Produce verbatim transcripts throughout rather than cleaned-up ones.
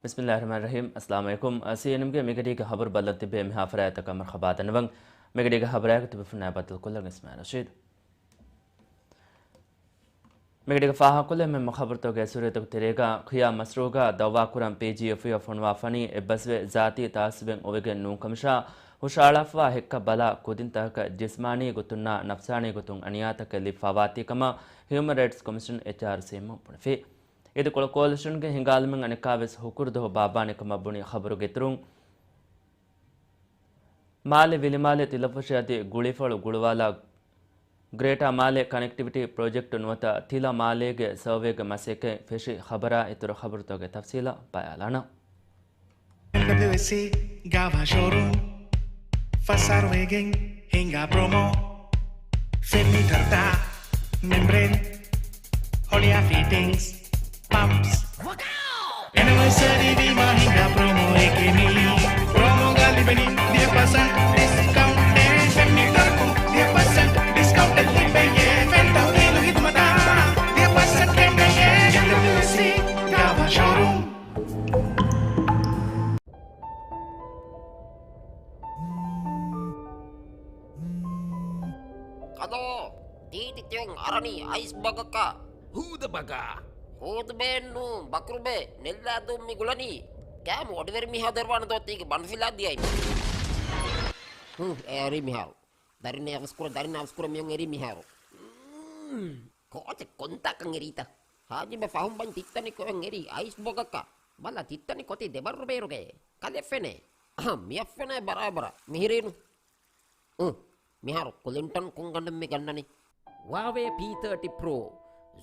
ބިސްމިއްލާހިއްރަޙްމާނިއްރަޙީމް. އައްސަލާމު ޢަލައިކުމް. ސީއެންއެމްގެ މިގަޑީގެ ޚަބަރު ބައްލަވަން ތިއްބެވި މިހާ ފަރާތްތަކަށް މަރުޙަބާ ދަންނަވަން. މިގަޑީގެ ޚަބަރާއި ތިބި ފުންނާ ބައްދަލުކޮށްލަން އިސްމާޢީލް ރަޝީދު. މިގަޑީގަ ފާހަގަކޮށްލެވޭ މުހިއްމު ޚަބަރުތަކުގެ އެސުރެތަކު ތެރޭގަ، ކިޔާ މަސްރޫގަ ދައުވާކުރަން ޕީޖީއެފްއިއަށް ފޮނުވާފަނީ އެއްބަސްވެ ޒާތީ ތަޢައްސުބެއް އޮވެގެން ނޫން ކަމަށާ، ހުށައަޅާފަވާ ހެއްކަ ބަލާ ކުދިންތަކަކަށް ޖިސްމާނީ ގޮތުންނާ ނަފްސާނީ ގޮތުން އަނިޔާތަކެއް ލިބިފަވާތީ ކަމަށް ހިއުމަން ރައިޓްސް ކޮމިޝަން، އެޗްއާރްސީއެމް، ބުނެފި. އިދިކޮޅު ކޯލިޝަންގެ ހިނގާލުމެއް އަނެއްކާވެސް ހުކުރު ދުވަހު ބާއްވާނެ ކަމަށް ބުނި ޚަބަރުގެ އިތުރުން، މާލެ ވިލިމާލެ ތިލަފުށި އަދި ގުޅީފަޅު ގުޅުވާލާ ގްރޭޓާ މާލެ ކަނެކްޓިވިޓީ ޕްރޮޖެކްޓު ނުވަތަ ތިލަ މާލޭގެ ސަރވޭގެ މަސައްކަތް ފެށި ޚަބަރާ އިތުރު ޚަބަރުތަކުގެ ތަފްސީލަށް ބަލާލާނަން. އެމްޑަބްލިއުއެސްސީ ގާވާ ޝޯރޫމް، ފަސް ސަރވޭގެން ހިނގާ ޕްރޮމޯ، ފެން މީޓަރުތައް، މެމްބްރޭން، ހޮޅިއާ ފިޓިންގްސް، ޕަމްޕްސް. އެނިވަރސަރީ ވީމާ ހިނގާ ޕްރޮމޯއެކޭ މީ. ޕްރޮމޯގަ ލިބެނީ ދިހަ ޕަސެންޓް ޑިސްކައުންޓެއް، ފެން މީޓަރަކުން ދިހަ ޕަސެންޓް ޑިސްކައުންޓެއް ލިބެޔޭ. ފެން ތަހުލީލު ޚިދުމަތާ ދިހަ ޕަސެންޓް ކެނޑެޔޭ. އެމްޑަބްލިއުއެސްސީ ގާވާ ޝޯރޫމް. ކަލޯ، ތީތި ތިޔުން އަރަނީ އައިސް ބަގަކަށް. ހޫދަ ބަގާ. ހޫދުބޭއެއްނޫން، ބަކުރުބޭ، ނެއްލާދޫން މި ގުޅަނީ. ކާމު އޮޑިވެރި މީހާ ދޮރުވާނެ ދޯ ތީގެ ބަނޑުފިލާ ދިޔައިން. ހު، އެ އެރީ މިހާރު. ދަރިން އަވަސްކުރަ، ދަރިން އަވަސްކުރަ މިޔުން އެރީ މިހާރު. މް، ކޯޗެއް ކޮންތާކަން އެރީތަ؟ ހާޖިބެ ފަހުން ބަން ތިއްތަނި ކޮއެއް އެރީ އައިސް ބޮގަކަށް. ބަލަ ތިއްތަނި ކޮތީ ދެބައްރު ބޭރުގައޭ. ކަލެ ފެނޭ. އަހަ، މިއަށް ފެނޭ ބަރާބަރަށް. މިހިރީނު. އު، މިހާރު ކުލިންޓަން ކުންގަނޑެއް މި ގަންނަނީ. ހުއާވޭ ޕީ ތާޓީ ޕްރޯ،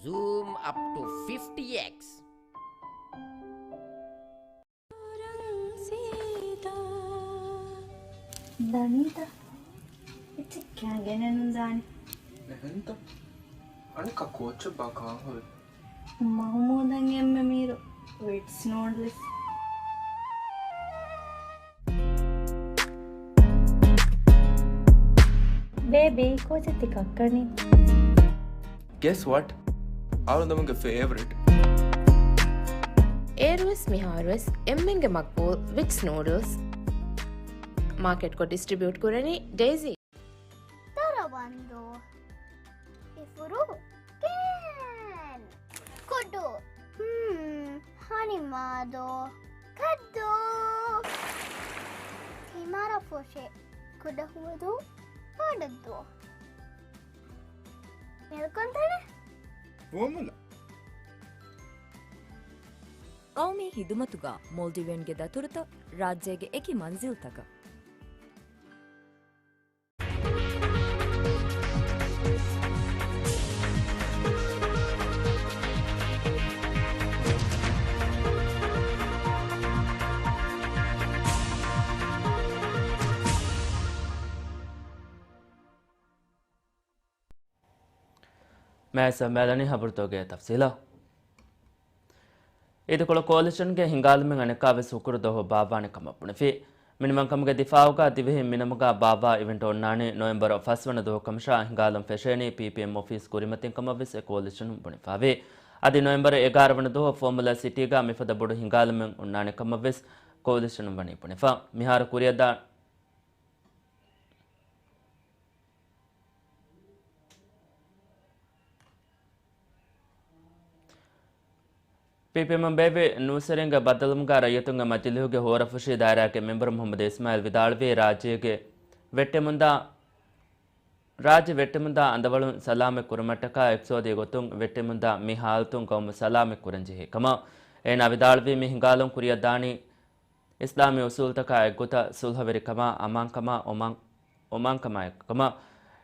ޒޫމް އަޕް ޓު ފިފްޓީ އެކްސް. ދަނީތަ؟ އެއްޗެއް ކިޔާ ގެނެއްނު ދާނެ. އެހެންތަ؟ އަނެއްކާ ކޯޗެއްބާ ކާހޮވެ؟ މަހުމޫދަށް އެންމެ މީރު ވިޓްސް ނޫޑްލްސް. ބޭބީ، ކޯޗެއް ތި ކައްކަނީ؟ Guess what? އަޅުގަނޑުގެ ފޭވަރިޓް. އޭރުވެސް މިހާރުވެސް އެންމެންގެ މަގްބޫލް ވިޓްސް ނޫޑްލްސް. މާކެޓްކޮށް ޑިސްޓްރިބިއުޓް ކުރަނީ ޑޭޒީ. ދަރަވަންދޫ. އިފުރު ކޭން. ކުޑު. ހުން. ހަނިމާދޯ. ކައްދޫ. ތިމަރަފުށި. ކުޑަހުވަދޫ. ބޮޑަށްދޫ. މިލްކުންތަނެއް. ފޯމުލާ. ޤައުމީ ޚިދުމަތުގަ މޯލްޑިވިއަންގެ ދަތުރުތައް ރާއްޖޭގެ އެކި މަންޒިލްތަކަށް. މޭސަ މޭލަނީ ހަބަރުތަކުގެ ތަފްސީލަށް. އިދިކޮޅު ކޯލިޝަންގެ ހިނގާލުމެއް އަނެއްކާވެސް ހުކުރު ދުވަހު ބާއްވާނެ ކަމަށް ބުނެފި. މިނިވަންކަމުގެ ދިފާއުގަ ދިވެހި މިނަމުގަ ބާއްވާ އިވެންޓް އޮންނާނީ ނޮވެމްބަރު ފަސް ވަނަ ދުވަހު ކަމަށާ ހިނގާލުން ފެށޭނީ ޕީޕީއެމް އޮފީސް ކުރިމަތިން ކަމަށްވެސް އެ ކޯލިޝަނުން ބުނެފަވޭ. އަދި ނޮވެމްބަރު އެގާރަ ވަނަ ދުވަހު ފޯމުލާ ސިޓީގަ މިފަދަ ބޮޑު ހިނގާލުމެއް އޮންނާނެ ކަމަށްވެސް ކޯލިޝަނުން ވަނީ ބުނެފަ. މިހާރު ކުރިއަށްދާ ޕީޕީއެމް ބޭއްވި ނޫސްވެރިންގެ ބައްދަލުވުމުގަ ރައްޔިތުންގެ މަޖިލީހުގެ ހުވަރަފުށި ދާއިރާގެ މެމްބަރު މުހައްމަދު އިސްމާއިލް ވިދާޅުވީ، ރާއްޖޭގެ ވެއްޓެމުންދާ، ރާއްޖެ ވެއްޓެމުންދާ އަނދަވަޅުން ސަލާމަތް ކުރުމަށްޓަކާ އިޤްތިޞާދީ ގޮތުން ވެއްޓެމުންދާ މި ހާލަތުން ގައުމު ސަލާމަތް ކުރަންޖެހޭ ކަމަށް. އޭނާ ވިދާޅުވީ، މި ހިނގާލުން ކުރިއަށްދާނީ އިސްލާމީ އުސޫލުތަކާ އެއްގޮތަށް ސުލްހަވެރިކަމާ، އަމާންކަމާ، އޮމާން، އޮމާންކަމާއެކު ކަމަށް.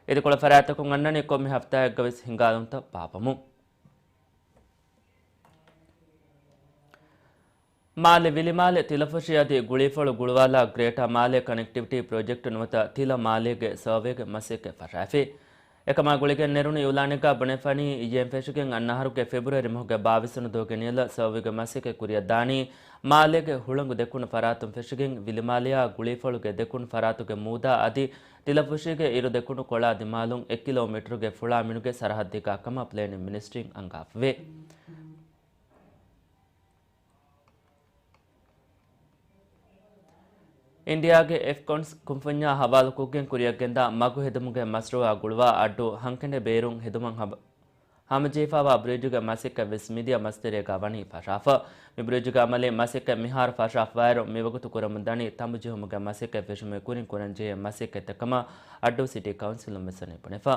އިދިކޮޅު ފަރާތްތަކުން އަންނަނީ ކޮންމެ ހަފްތާއެއްގަވެސް ހިނގާލުންތައް ބާއްވަމުން. މާލެ ވިލިމާލެ ތިލަފުށި އަދި ގުޅީފަޅު ގުޅުވާލާ ގްރޭޓާ މާލެ ކަނެކްޓިވިޓީ ޕްރޮޖެކްޓް ނުވަތަ ތިލަ މާލޭގެ ސަރވޭގެ މަސައްކަތް ފަށާފި. އެކަމާ ގުޅިގެން ނެރުނު އިއުލާނެއްގަ ބުނެފަނީ، އިއްޔެން ފެށިގެން އަންނަ އަހަރުގެ ފެބްރުއަރީ މަހުގެ ބާވީސް ވަނަ ދުވަހުގެ ނިޔަލަށް ސަރވޭގެ މަސައްކަތް ކުރިއަށްދާނީ މާލޭގެ ހުޅަނގު ދެކުނު ފަރާތުން ފެށިގެން ވިލިމާލެއާ ގުޅީފަޅުގެ ދެކުނު ފަރާތުގެ މޫދާ އަދި ތިލަފުށީގެ އިރު ދެކުނު ކޮޅާ ދިމާލުން އެއް ކިލޯމީޓަރުގެ ފުޅާ މިނުގެ ސަރަހައްދެއްގާ ކަމަށް ޕްލޭނިން މިނިސްޓްރީން އަންގާފަވޭ. އިންޑިއާގެ އެފްކޮންސް ކުންފުންޏާ ހަވާލުކޮށްގެން ކުރިއަށްގެންދާ މަގު ހެދުމުގެ މަޝްރޫއާ ގުޅުވާ އައްޑޫ ހަންކެނޑެ ބޭރުން ހެދުމަށް ހަމަ ހަމަޖެހިފައިވާ ބްރިޖުގެ މަސައްކަތްވެސް މިދިޔަ މަސްތެރޭގަ ވަނީ ފަށާފަ. މި ބްރިޖުގެ އަމަލީ މަސައްކަތް މިހާރު ފަށާފަވާއިރު، މިވަގުތު ކުރަމުންދަނީ ތަނބު ޖެހުމުގެ މަސައްކަތް ފެށުމުގެ ކުރިން ކުރަންޖެހޭ މަސައްކަތްތައް ކަމަށް އައްޑޫ ސިޓީ ކައުންސިލުން ވެސް ވަނީ ބުނެފަ.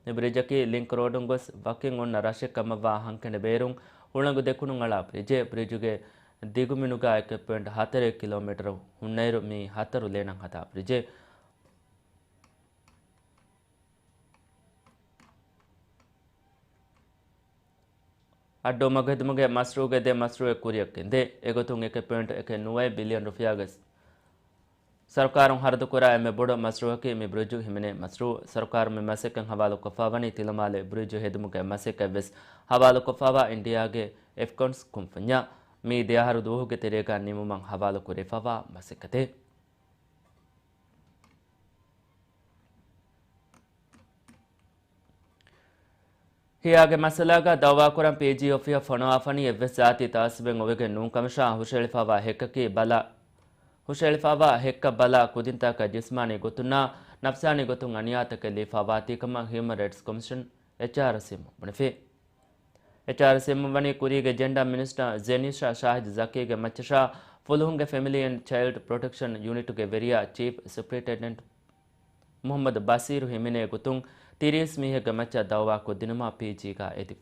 މި ބްރިޖަކީ ލިންކް ރޯޑުން ގޮސް ވަކިން އޮންނަ ރަށެއް ކަމަށްވާ ހަންކެނޑެ ބޭރުން ހުޅަނގު ދެކުނުން އަޅާ ބްރިޖެއް. ބްރިޖުގެ ދިގުމިނުގަ އެކެއް ޕޮއިންޓް ހަތަރެއް ކިލޯމީޓަރު ހުންނައިރު މީ ހަތަރު ލޭނަށް ހަދާ ބްރިޖެއް. އައްޑޫ މަގުހެދުމުގެ މަޝްރޫޢުގެ ދެ މަޝްރޫޢެއް ކުރިއަށް ގެންދޭ. އެގޮތުން އެކެއް ޕޮއިންޓް އެކެއް ނުވައެއް ބިލިއަން ރުފިޔާގެ ސަރުކާރުން ހަރަދުކުރާ އެންމެ ބޮޑު މަޝްރޫޢަކީ މި ބްރިޖު ހިމެނޭ މަޝްރޫޢު. ސަރުކާރުން މި މަސައްކަތް ހަވާލުކޮށްފަވަނީ ތިލަމާލެ ބްރިޖު ހެދުމުގެ މަސައްކަތްވެސް ހަވާލުކޮށްފަވާ އިންޑިއާގެ އެފްކޮންސް ކުންފުންޏާ. މީ ދެއަހަރު ދުވަހުގެ ތެރޭގަ ނިމުމަށް ހަވާލުކުރެވިފަވާ މަސައްކަތެއް. ހިޔާގެ މައްސަލާގަ ދައުވާކުރަން ޕީޖީ އޮފީހަށް ފޮނުވާފަނީ އެއްވެސް ޒާތީ ތައައްސުބެއް އޮވެގެން ނޫން ކަމަށާ، ހުށައެޅިފައިވާ ހެއްކަކީ ބަލަ، ހުށައެޅިފައިވާ ހެއްކަށް ބަލާ ކުދިންތަކަށް ޖިސްމާނީ ގޮތުންނާ ނަފްސާނީ ގޮތުން އަނިޔާތަކެއް ލިބިފައިވާތީ ކަމަށް ހިއުމަން ރައިޓްސް ކޮމިޝަން، އެޗްއާރްސީއެމް، ބުނެފި. އެޗްއާރްސީއެމް ވަނީ ކުރީގެ ޖެންޑާ މިނިސްޓަރ ޒެނިޝާ ޝާހިދު ޒަކީގެ މައްޗަށާ ފުލުހުންގެ ފެމިލީ އެންޑް ޗައިލްޑް ޕްރޮޓެކްޝަން ޔުނިޓުގެ ވެރިޔާ ޗީފް ސުޕްރިންޓެންޑެންޓް މުހައްމަދު ބަސީރު ހިމެނޭ ގޮތުން ތިރީސް މީހެއްގެ މައްޗަށް ދައުވާ ކޮށްދިނުމަށް ޕީޖީގަ އެދި-،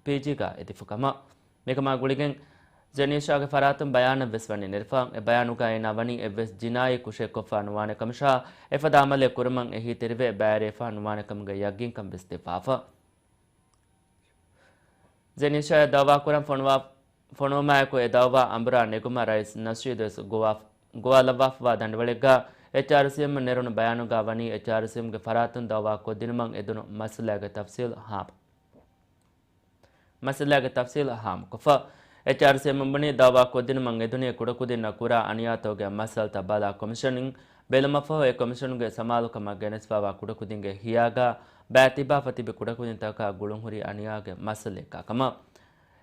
ޕީޖީގަ އެދިފަ ކަމަށް. މިކަމާ ގުޅިގެން ޒެނީޝާގެ ފަރާތުން ބަޔާނެއް ވެސް ވަނީ ނެރެފަ. އެ ބަޔާނުގަ އޭނާ ވަނީ އެއްވެސް ޖިނާއީ ކުށެއް ކޮށްފަ ނުވާނެ ކަމަށާ، އެފަދަ އަމަލެއް ކުރުމަށް އެހީތެރިވެ ބައިވެރިވެފަ ނުވާނެ ކަމުގެ ޔަގީންކަން ވެސް ދެއްވާފަ. ޒެނީޝާއަށް ދައުވާކުރަން ފޮނުވާ-، ފޮނުވުމާއެކު އެ ދައުވާ އަނބުރާ ނެގުމަށް ރައީސް ނަޝީދު ވެސް ގޮވާ-، ގޮވާލައްވާފަވާ ދަނޑިވަޅެއްގަ އެޗްއާރްސީއެމް ނެރުނު ބަޔާނުގަ ވަނީ އެޗްއާރްސީއެމްގެ ފަރާތުން ދައުވާ ކޮށްދިނުމަށް އެދުނު މައްސަލައިގެ ތަފްސީލް ހާމަ-، މައްސަލައިގެ ތަފްސީލް ހާމަކޮށްފަ. އެޗްއާރްސީއެމް ބުނީ ދައުވާ ކޮށްދިނުމަށް އެދުނީ ކުޑަކުދިންނަށް ކުރާ އަނިޔާތަކުގެ މައްސަލަތައް ބަލާ ކޮމިޝަނިން ބެލުމަށްފަހު އެ ކޮމިޝަނުގެ ސަމާލުކަމަށް ގެނެސްފައިވާ ކުޑަކުދިންގެ ހިޔާގަ ބައިތިއްބާފަ ތިބި ކުޑަކުދިންތަކަށް ގުޅުންހުރި އަނިޔާގެ މައްސަލައެއްގަ ކަމަށް.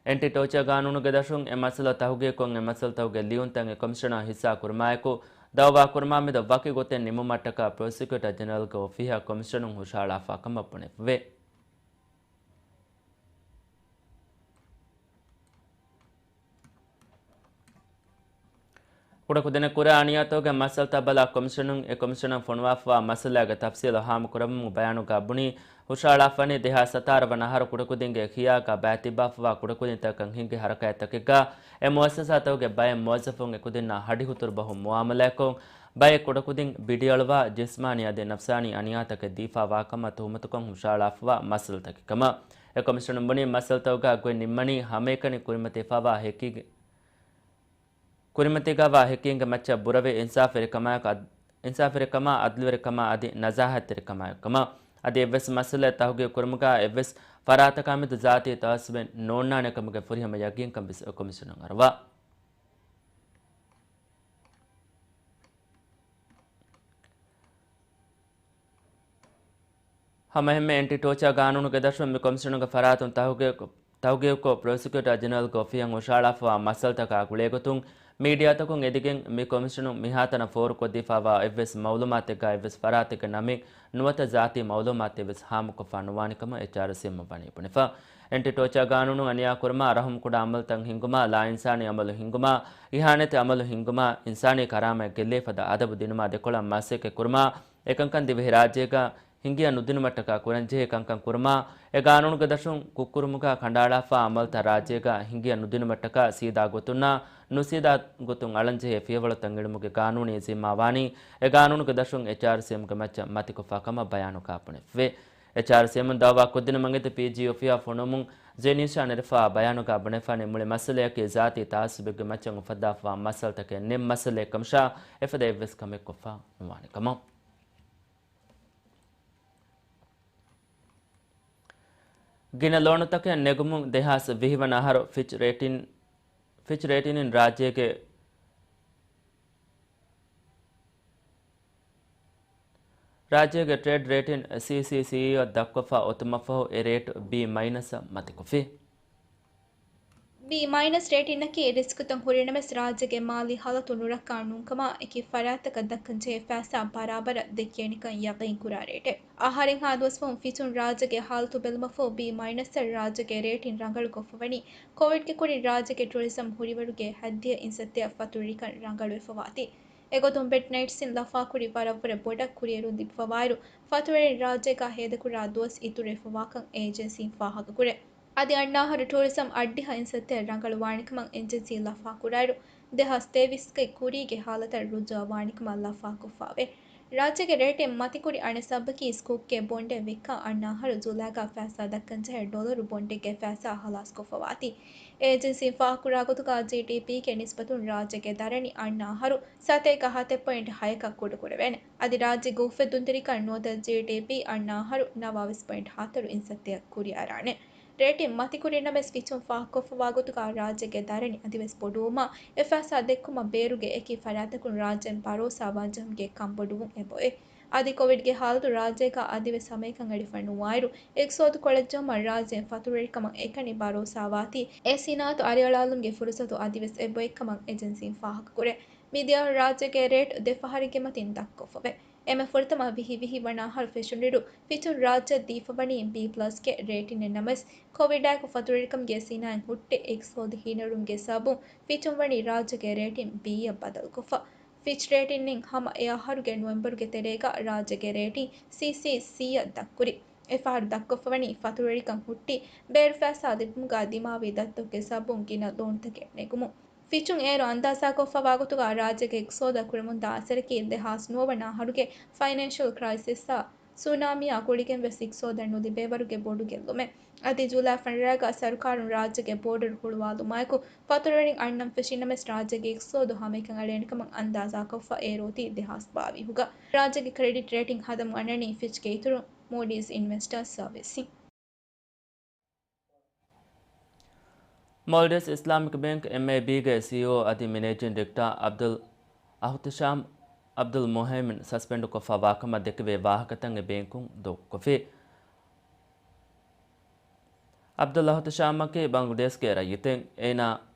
އެންޓި ޓޯޗާ ގާނޫނުގެ ދަށުން އެ މައްސަލަ ތަހުގީގުކޮށް އެ މައްސަލަތަކުގެ ލިޔުންތައް އެ ކޮމިޝަނަށް ހިއްސާ ކުރުމާއެކު، ދައުވާ ކުރުމާމެދު ވަކި ގޮތެއް ނިމުމަށްޓަކާ ޕްރޮސިކިއުޓަރ ޖެނެރަލްގެ އޮފީހަށް ކޮމިޝަނުން ހުށަހަޅާފަ ކަމަށް ބުނެފެވޭ. ކުޑަކުދިންނަށް ކުރާ އަނިޔާތަކުގެ މައްސަލަތައް ބަލާ ކޮމިޝަނުން އެ ކޮމިޝަނަށް ފޮނުވާފަވާ މައްސަލައިގެ ތަފްސީލު ހާމަކުރަމުން ބަޔާނުގަ ބުނީ، ހުށަހަޅާފަވަނީ ދެހާސް ސަތާރަ ވަނަ އަހަރު ކުޑަކުދިންގެ ހިޔާގަ ބައިތިއްބާފަވާ ކުޑަކުދިންތަކަށް ހިންގި ހަރަކާތްތަކެއްގަ އެ މުއައްސަސާތަކުގެ ބައެއް މުވައްޒަފުން އެކުދިންނާ ހަޑިހުތުރުބަހު މުއާމަލާތްކޮށް، ބައެއް ކުޑަކުދިން ބިޑިއަޅުވާ، ޖިސްމާނީ އަދި ނަފްސާނީ އަނިޔާތަކެއް ދީފާވާކަމަށް ތުހުމަތުކޮށް ހުށަހަޅާފަވާ މައްސަލަތަކެއް ކަމަށް. އެ ކޮމިޝަނުން ބުނީ، މައްސަލަތަކުގަ ގޮތް ނިންމަނީ ހަމައެކަނި ކުރިމަތިވެފަވާ ހެކީގެ-، ކުރިމަތީގަވާ ހެކީންގެ މައްޗަށް ބުރަވެ އިންސާފުވެރިކަމާއެކު އަދް-، އިންސާފުވެރިކަމާ، އަދްލުވެރިކަމާ އަދި ނަޒާހަތްތެރިކަމާއެކު ކަމަށް. އަދި އެއްވެސް މައްސަލައެއް ތަހުގީގު ކުރުމުގަ އެއްވެސް ފަރާތަކާމެދު ޒާތީ ތައައްސުބެއް ނޯންނާނެ ކަމުގެ ފުރިހަމަ ޔަގީންކަން ވެސް އެ ކޮމިޝަނުން އަރުވާ. ހަމައެހެންމެ އެންޓި ޓޯޗާ ގާނޫނުގެ ދަށުން މި ކޮމިޝަނުގެ ފަރާތުން ތަހުގީގު-، ތަހުގީގުކޮށް، ޕްރޮސިކިއުޓަރ ޖެނެރަލްގެ އޮފީހަށް ހުށަހަޅާފަވާ މައްސަލަތަކާ ގުޅޭގޮތުން، މީޑިއާތަކުން އެދިގެން މި ކޮމިޝަނުން މިހާތަނަށް ފޯރުކޮށްދީފައިވާ އެއްވެސް މައުލޫމާތެއްގަ އެއްވެސް ފަރާތެއްގެ ނަމެއް ނުވަތަ ޒާތީ މައުލޫމާތެއް ވެސް ހާމަކޮށްފަ ނުވާނެ ކަމަށް އެޗްއާރްސީއެމް ވަނީ ބުނެފަ. އެންޓި ޓޯޗާ ގާނޫނުން އަނިޔާ ކުރުމާ، ރަހުމް ކުޑަ އަމަލުތައް ހިންގުމާ، ލާއިންސާނީ އަމަލު ހިންގުމާ، އިހާނެތި އަމަލު ހިންގުމާ، އިންސާނީ ކަރާމަތް ގެއްލޭ ފަދަ އަދަބު ދިނުމާ ދެކޮޅަށް މަސައްކަތް ކުރުމާ، އެކަންކަން ދިވެހިރާއްޖޭގަ ހިނގިޔަ ނުދިނުމަށްޓަކާ ކުރަންޖެހޭ ކަންކަން ކުރުމާ، އެ ގާނޫނުގެ ދަށުން ކުށްކުރުމުގަ ކަނޑައަޅާފަ އަމަލުތައް ރާއްޖޭގަ ހިނގިޔަ ނުދިނުމަށްޓަކާ ސީދާ ގޮތުންނާ ނުސީދާ ގޮތުން އަޅަންޖެހޭ ފިޔަވަޅުތައް އެޅުމުގެ ގާނޫނީ ޒިންމާ ވާނީ އެ ގާނޫނުގެ ދަށުން އެޗްއާރްސީއެމްގެ މައްޗަށް މަތިކޮށްފަ ކަމަށް ބަޔާނުގަ ބުނެފެވޭ. އެޗްއާރްސީއެމުން ދައުވާ ކޮށްދިނުމަށް އެދި ޕީޖީ އޮފީހަށް ފޮނުވުމުން ޒެނީޝާ ނެރެފަ ބަޔާނުގަ ބުނެފާނެ މުޅި މައްސަލަޔަކީ ޒާތީ ތައައްސުބެއްގެ މައްޗަށް އުފައްދާފަވާ މައްސަލަތަކެއް ނެތް މައްސަލައެއް ކަމަށާ އެފަދަ އެއްވެސް ކަމެއް ކޮށްފަ ނުވާނެ ކަމަށް. ގިނަ ލޯނުތަކެއް ނެގުމުން ދެހާސް ވިހި ވަނަ އަހަރު ފިޗް ރޭޓިން، ފިޗް ރޭޓިންއިން ރާއްޖޭގެ، ރާއްޖޭގެ ޓްރޭޑް ރޭޓިން ސީސީސީއީއަށް ދައްކޮށްފަ އޮތުމަށްފަހު އެ ރޭޓް ބީ މައިނަސްއަށް މަތިކޮށްފި. ބީ މައިނަސް ރޭޓިންއަކީ ރިސްކުތައް ހުރިނަމަވެސް، ރާއްޖޭގެ މާލީ ހާލަތު ނުރައްކާ ނޫންކަމާ އެކި ފަރާތްތަކަށް ދައްކަންޖެހޭ ފައިސާ ބަރާބަރަށް ދެކިޔަނިކަން ޔަގީންކުރާ ރޭޓެއް. އަހަރެންހާ ދުވަސްވަހުން ފިޗުން ރާއްޖޭގެ ހާލަތު ބެލުމަށްފަހު، ބީ މައިނަސްއަށް ރާއްޖޭގެ ރޭޓިން ރަނގަޅުކޮށްފަވަނީ، ކޮވިޑްގެ ކުރިން ރާއްޖޭގެ ޓުރިޒަމް ހުރިވަރުގެ ހައްދިހަ އިންސައްތައަށް ފަތުރުވެރިކަން ރަނގަޅުވެފަވާތީ. އެގޮތުން ބެޑް ނައިޓްސްއިން ލަފާކުރި ވަރަށްވުރެ ބޮޑަށް ކުރިއެރުން ލިބިފަވާއިރު، ފަތުރުވެރިން ރާއްޖޭގަ ހޭދަކުރާ ދުވަސް އިތުރުވެފަވާކަން އޭޖެންސީން ފާހަގަކުރޭ. އަދި އަންނަ އަހަރު ޓޫރިޒަމް އަށްޑިހަ އިންސައްތައަށް ރަނގަޅުވާނެކަމަށް އޭޖެންސީ ލަފާކުރާއިރު، ދެހާސް ތޭވީސްގެ ކުރީގެ ހާލަތަށް ރުޖޫޢަވާނެކަމަށް ލަފާކޮށްފައެވެ. ރާއްޖޭގެ ރޭޓެއް މަތިކުރި އަނެއް ސަބަބަކީ ސްކޫކްގެ ބޮންޑެއް ވިއްކާ އަންނަ އަހަރު ޖުލައިގަ ފައިސާ ދައްކަންޖެހޭ ޑޮލަރު ބޮންޑެއްގެ ފައިސާ ހަލާސްކޮށްފަވާތީ. އޭޖެންސީން ފާހަގަކުރާ ގޮތުގަ ޖީޑީޕީގެ ނިސްބަތުން ރާއްޖޭގެ ދަރަނި އަންނަ އަހަރު ސަތޭކަ ހަތެއް ޕޮއިންޓް ހައަކަށް ކުޑަކުރެވޭނެ. އަދި ރާއްޖޭގެ އުފެއްދުންތެރިކަން ނުވަތަ ޖީޑީޕީ އަންނަ އަހަރު ނަވާވީސް ޕޮއިންޓް ހަތަރު އިންސައްތައަށް ކުރިއަރާނެ. ރޭޓިން މަތިކުރިނަމަވެސް ފިޗުން ފާހަގަކޮށްފަވާ ގޮތުގަ ރާއްޖޭގެ ދަރަނި އަދިވެސް ބޮޑުވުމާ އެ ފައިސާ ދެއްކުމަށް ބޭރުގެ އެކި ފަރާތްތަކުން ރާއްޖޭން ބަރޯސާ ވަންޖަހުމުގެ ކަންބޮޑުވުން އެބައޮތް. އަދި ކޮވިޑްގެ ހާލަތު ރާއްޖޭގަ އަދިވެސް ހަމައެކަނި އަޑިފަ ނުވާއިރު، އިގްތިސޯދު ކޮޅަށްޖެހުމަށް ރާއްޖޭން ފަތުރުވެރިކަމަށް އެކަނި ބަރޯސާވާތީ، އެ ސިނާއަތު އަރިއަޅާލުމުގެ ފުރުސަތު އަދިވެސް އެބައޮތްކަމަށް އެޖެންސީން ފާހަގަކުރޭ. މިދިޔަ ރާއްޖޭގެ ރޭޓް ދެ ފަހަރެއްގެ މަތިން ދަށްކޮށްފަވޭ. އެންމެ ފުރަތަމަ ވިހި ވިހި ވަނަ އަހަރު ފެށުނުއިރު، ފިޗުން ރާއްޖެއަށް ދީފަވަނީ ބީ ޕްލަސްގެ ރޭޓިންއެއް ނަމަވެސް، ކޮވިޑާއެކު ފަތުރުވެރިކަމުގެ ސިނާއަތް ހުއްޓި އިގްތިސޯދު ހީނަރުވުމުގެ ސަބަބުން ފިޗުން ވަނީ ރާއްޖޭގެ ރޭޓިން ބީއަށް ބަދަލުކޮށްފަ. ފިޗް ރޭޓިންއިން ހަމަ އެ އަހަރުގެ ނޮވެމްބަރުގެ ތެރޭގަ ރާއްޖޭގެ ރޭޓިން ސީސީ ސީއަށް ދަށްކުރި. އެފަހަރު ދަށްކޮށްފަވަނީ ފަތުރުވެރިކަން ހުއްޓި، ބޭރު ފައިސާ ލިބުމުގަ ދިމާވި ދަތުތަކުގެ ސަބަބުން ގިނަ ލޯނުތަކެއް ނެގުމުން. ފިޗުން އޭރު އަންދާޒާކޮށްފަވާ ގޮތުގަ ރާއްޖޭގެ އިގްތިސޯދަށް ކުރެވެމުންދާ އަސަރަކީ ދެހާސް ނުވަ ވަނަ އަހަރުގެ ފައިނޭންޝަލް ކްރައިސިސްއާ ސުނާމީއާ ގުޅިގެންވެސް އިގްތިސޯދަށް ނުލިބޭވަރުގެ ބޮޑު ގެއްލުމެއް. އަދި ޖުލައި ފަނަރައިގަ ސަރުކާރުން ރާއްޖޭގެ ބޯޑަރު ހުޅުވާލުމާއެކު، ފަތުރުވެރިން އަންނަން ފެށިނަމަވެސް، ރާއްޖޭގެ އިގްތިސޯދު ހަމައެކަނި އަޅައިގަންނަކަމަށް އަންދާޒާކޮށްފަ އޭރު އޮތީ ދެހާސް ބާވީހުގަ. ރާއްޖޭގެ ކްރެޑިޓް ރޭޓިން ހަދަމުން އަންނަނީ ފިޗްގެ އިތުރުން މޫޑީސް އިންވެސްޓާ ސަރވިސްއިން. މޯލްޑިވްސް އިސްލާމިކް ބޭންކް، އެމްއައިބީގެ ސީއީއޯ އަދި މެނޭޖިން ޑިރެކްޓާ އަބްދުލް އަހުތިޝާމް އަބްދުލް މުހައިމިން ސަސްޕެންޑްކޮށްފަ ވާކަމަށް ދެކެވޭ ވާހަކަތައް އެ ބޭންކުން ދޫކޮށްފި. އަބްދުލް އަހުތިޝާމަކީ ބަނގްލަދޭޝްގެ ރައްޔިތެއް. އޭނާ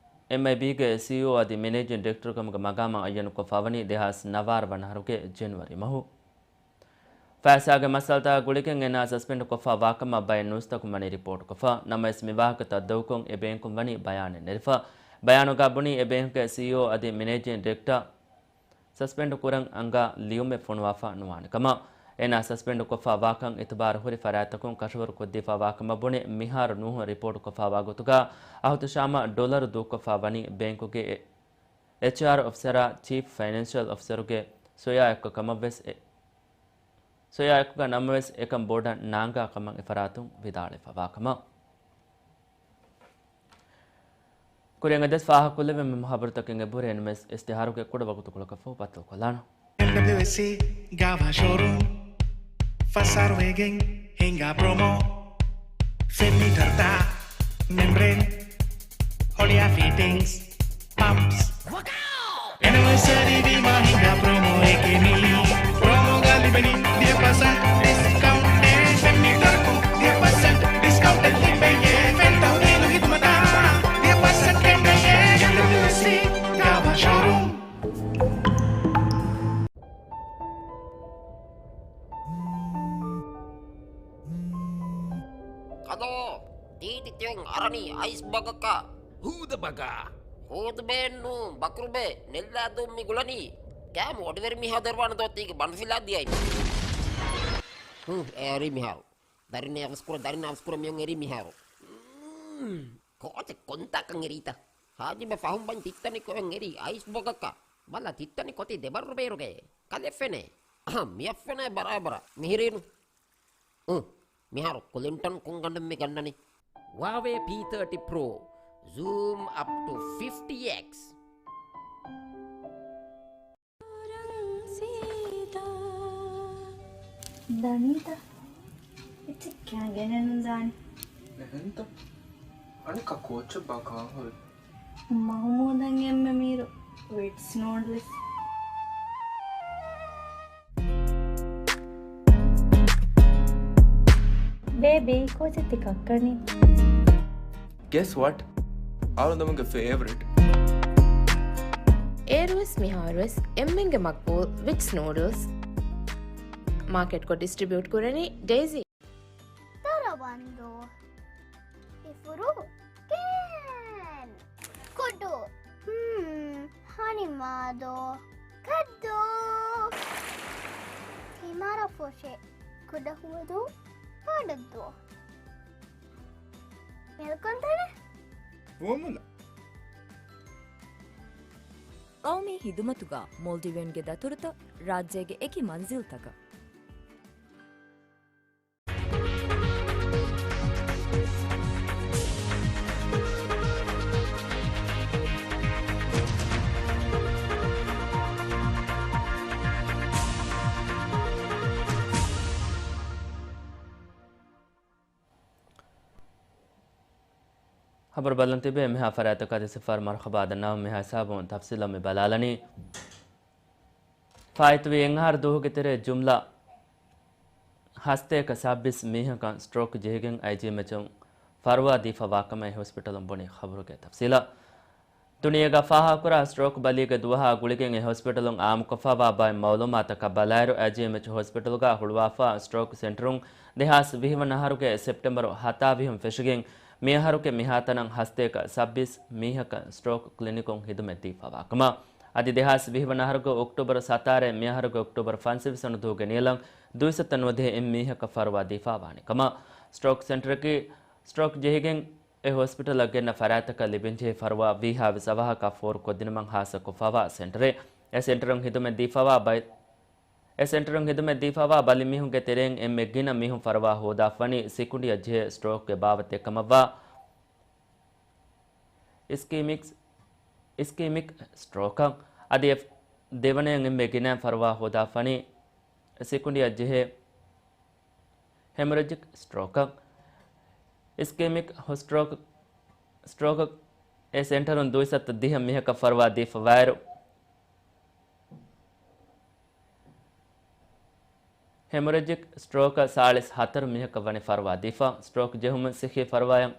އެމްއައިބީގެ ސީއީއޯ އަދި މެނޭޖިން ޑިރެކްޓަރު ކަމުގެ މަގާމަށް އައްޔަނުކޮށްފަވަނީ ދެހާސް ނަވާރަ ވަނަ އަހަރުގެ ޖެނުއަރީ މަހު. ފައިސާގެ މައްސަލަތައް ގުޅިގެން އޭނާ ސަސްޕެންޑްކޮށްފަ ވާކަމަށް ބައެއް ނޫސްތަކުން ވަނީ ރިޕޯޓްކޮށްފަ. ނަމަވެސް، މި ވާހަކަތައް ދޮގުކޮށް އެ ބޭންކުން ވަނީ ބަޔާނެއް ނެރެފަ. ބަޔާނުގަ ބުނީ، އެ ބޭންކުގެ ސީއީއޯ އަދި މެނޭޖިން ޑިރެކްޓާ ސަސްޕެންޑް ކުރަން އަންގާ ލިޔުމެއް ފޮނުވާފަ ނުވާނެ ކަމަށް. އޭނާ ސަސްޕެންޑްކޮށްފަ ވާކަން އިތުބާރު ހުރި ފަރާތްތަކުން ކަށަވަރު ކޮށްދީފަ ވާކަމަށް ބުނެ، މިހާރު ނޫހުން ރިޕޯޓްކޮށްފަވާ ގޮތުގަ އަހުތިޝާމަށް ޑޮލަރު ދޫކޮށްފަ ވަނީ ބޭންކުގެ އެ އެޗްއާރް އޮފިސަރާ ޗީފް ފައިނޭންޝަލް އޮފިސަރުގެ ސޮޔާއެއްކޮށް ކަމަށްވެސް އެ، ސޮޔާއެއްކޮށް ނަމަވެސް އެކަން ބޮޑަށް ނާނގާ ކަމަށް އެފަރާތުން ވިދާޅުވެފަ ވާކަމަށް. ކުރިއަށް އެދެސް ފާހަގަކޮށްލެވޭ މި ހަބަރުތަކެއް އެބަހުރޭ ނަމަވެސް އިސްތިހާރުގެ ކުޑަ ވަގުތުކޮޅަކަށްފަހު ބައްދަލުކޮށްލާނަން. އެމްޑަބްލިއުއެސްސީ ގާވާ ޝޯރޫމް ފަސާރުވެގެން ހިނގާ ޕްރޮމޯ. ފެން މީޓަރުތައް މެމްބްރޭން ހޮޅިއާ ފިޓިންގްސް ޕަމްޕްސް. އެނިވަރސަރީ ވީމާ ހިނގާ ޕްރޮމޯއެކޭ މީ. ޕްރޮމޯގަ ލިބެނީ ވިހި ޕަސެންޓް ޑިސްކައުންޓެއް. ފެން މީޓަރަކުން ވިހި ޕަސެންޓް ޑިސްކައުންޓެއް ލިބެޔޭ. ފެން ތަހުލީލު ހިދުމަތާ ވިހި ޕަސެންޓް ކެނޑެޔޭ. އެމްޑަބްލިއުއެސްސީ ގާވާ ޝޯރޫމް. ކަލޯ، ތީތި ތިޔަން އަރަނީ އައިސް ބަގަކަށް. ހޫދަ ބަގާ. ހޫދުބޭއެއްނޫން، ބަކުރުބޭ، ނެއްލާދޫން މި ގުޅަނީ. ކާމު އޮޑިވެރި މީހާ ދެރުވާނެ ދޯ ތީގެ ބަނޑުފިލާ ދިޔައިން. ހު، އެ އަރި މިހާރު. ދަރިން އަވަސްކުރ، ދަރިން އަވަސްކުރ މިއޮން އެރީ މިހާރު. މް، ކޯޗެއް ކޮންތާކަން އެރީތަ؟ ހާޖިބަ ފަހުން ބަން ތިއްތަނި ކޮއެން އެރީ އައިސް ބޮގަކަށް. ބަލަ ތިއްތަނި ކޮތީ ދެބައްރު ބޭރުގައޭ. ކަލެ ފެނޭ. އަހަ، މިއަށް ފެނޭ ބަރާބަރަށް. މިހިރީނު. އު، މިހާރު ކުލިންޓަން ކޮންގަނޑެއް މި ގަންނަނީ؟ ވާވޭ ޕީ ތާޓީ ޕްރޯ. ޒޫމް އަޕް ޓު ފިފްޓީ އެކްސް. ދަނީތަ؟ އެއްޗެއް ކާގެނެއް ނުދާނެ. އެހެންތަ؟ އަނެއްކާ ކޯޗެއް ބާ ކާހުރި؟ މަހުމޫދަށް އެންމެ މީރު ވިޓްސް ނޫޑްލްސް. ބޭބީ، ކޯޗެއް ތި ކައްކަނީ؟ Guess what? އަޅުގަނޑުމެންގެ ފޭވަރިޓް. އޭރުވެސް މިހާރުވެސް އެންމެންގެ މަގްބޫލް ވިކްސް ނޫޑްލްސް މާކެޓްކޮށް ޑިސްޓްރިބިއުޓް ކުރަނީ ޑެއިޒީ. ދަރަވަންދޫ. އިފުރު. ކޭން. ކުޑު. ހުން. ހަނިމާދޯ. ކައްދޫ. ތިމަރަފުށި. ކުޑަހުވަދޫ. ބޮޑުދޫ. މެލްކޮންތަނެ. ފުވައްމުލައް. ޤައުމީ ޚިދުމަތުގަ މޯލްޑިވިއަންގެ ދަތުރުތައް ރާއްޖޭގެ އެކި މަންޒިލްތަކަށް. ޚަބަރު ބަލަން ތިބޭ. މިހާ ފަރާތަކަށް ދެ ސިފަރު މަރުޙަބާ ދަންނަވަން. މިހާ ހިސާބުން ތަފްސީލަށް މި ބަލާލަނީ. ފާއިތުވި އެއް އަހަރު ދުވަހުގެ ތެރޭ ޖުމްލަ ހަސަތޭކަ ސައްބީސް މީހަކަށް ސްޓްރޯކް ޖެހިގެން އައިޖީއެމްއެޗުން ފަރުވާ ދީފަވާކަމަށް އެ ހޮސްޕިޓަލުން ބުނި ޚަބަރުގެ ތަފްސީލަށް. ދުނިޔޭގަ ފާހަގަކުރާ ސްޓްރޯކް ބަލީގެ ދުވަހާ ގުޅިގެން އެ ހޮސްޕިޓަލުން އާއްމުކޮށްފައިވާ ބައެއް މައުލޫމާތަކަށް ބަލާއިރު، އައިޖީއެމްއެޗް ހޮސްޕިޓަލުގަ ހުޅުވާފަ ސްޓްރޯކް ސެންޓަރުން ދެހާސް ވިހި ވަނަ އަހަރުގެ ސެޕްޓެމްބަރު ހަތާ ވިހުން ފެށިގެން މިއަހަރުގެ މިހާތަނަށް ހަސަތޭކަ ސައްބީސް މީހަކަށް ސްޓްރޯކް ކްލިނިކުން ހިދުމަތް ދީފަވާކަމަށް. އަދި ދެހާސް ވިހި ވަނަ އަހަރުގެ އޮކްޓޫބަރު ސަތާރަ މިއަހަރުގެ އޮކްޓޫބަރު ފަންސަވީސް ވަނަ ދުވަހުގެ ނިޔަލަށް ދުއިސައްތަ ނުވަދިހަ އެއް މީހަކަށް ފަރުވާ ދީފަވާނެ ކަމަށް. ސްޓްރޯކް ސެންޓަރަކީ ސްޓްރޯކް ޖެހިގެން އެ ހޮސްޕިޓަލަށް ގެންނަ ފަރާތަކަށް ލިބެންޖެހޭ ފަރުވާ ވީހާވެސް އަވަހަކަށް ފޯރުކޮށްދިނުމަށް ހާއްސަކޮށްފައިވާ ސެންޓަރެއް. އެ ސެންޓަރުން ހިދުމަތް ދީފައިވާ ބައި-، އެ ސެންޓަރުން ހިދުމަތް ދީފައިވާ ބަލިމީހުންގެ ތެރެއިން އެންމެ ގިނަ މީހުން ފަރުވާ ހޯދާފަވަނީ ސިކުނޑިއަށް ޖެހޭ ސްޓްރޯކްގެ ބާވަތެއް ކަމަށްވާ އިސްކީމިކް، އިސްކީމިކް ސްޓްރޯކަށް. އަދި އެ ދެވަނަޔަށް އެންމެ ގިނަ ފަރުވާ ހޯދާފަވަނީ ސިކުނޑިއަށް ޖެހޭ ހެމޮރެޖިކް ސްޓްރޯކަށް. އިސްކީމިކް ހޮ-، ސްޓްރޯކް، ސްޓްރޯކަށް އެ ސެންޓަރުން ދުއިސައްތަ ދިހަ މީހަކަށް ފަރުވާ ދީފަވާއިރު، ހެމޮރެޖިކް ސްޓްރޯކަށް ސާޅީސް ހަތަރު މީހަކަށް ވަނީ ފަރުވާ ދީފަ. ސްޓްރޯކް ޖެހުމުން ސިއްހީ ފަރުވާއަށް،